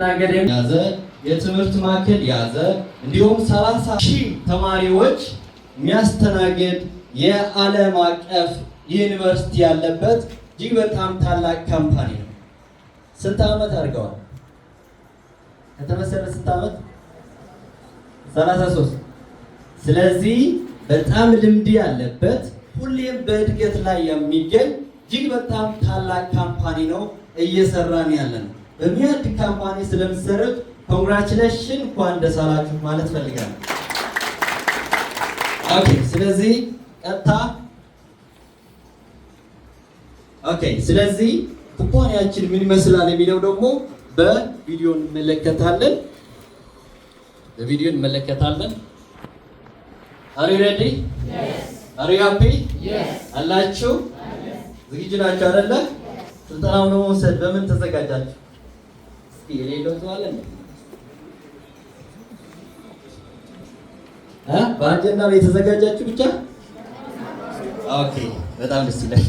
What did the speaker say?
ያዘ፣ የትምህርት ማዕከል ያዘ፣ እንዲሁም 30,000 ተማሪዎች የሚያስተናግድ የዓለም አቀፍ ዩኒቨርሲቲ ያለበት እጅግ በጣም ታላቅ company ነው። ስንት ዓመት አድርገዋል? ከተመሰረተ ስንት ዓመት? 33። ስለዚህ በጣም ልምድ ያለበት፣ ሁሌም በእድገት ላይ የሚገኝ እጅግ በጣም ታላቅ company ነው እየሰራን ያለ ነው። በሚያድግ company ስለምትሰሩት congratulation፣ እንኳን ደስ አላችሁ ማለት ፈልጋለሁ። Okay፣ ስለዚህ ቀጥታ okay፣ ስለዚህ ኩባንያችን ምን ይመስላል የሚለው ደግሞ በቪዲዮ እንመለከታለን። በቪዲዮ እንመለከታለን። Are you ready? Are you happy? አላችሁ? ዝግጁ ናችሁ አይደለ? ስልጠናውን ለመውሰድ በምን ተዘጋጃችሁ? እስኪ የሌለው ሰው አለ እንዴ? በአጀንዳ ላይ የተዘጋጃችሁ ብቻ? Okay፣ በጣም ደስ ይላል።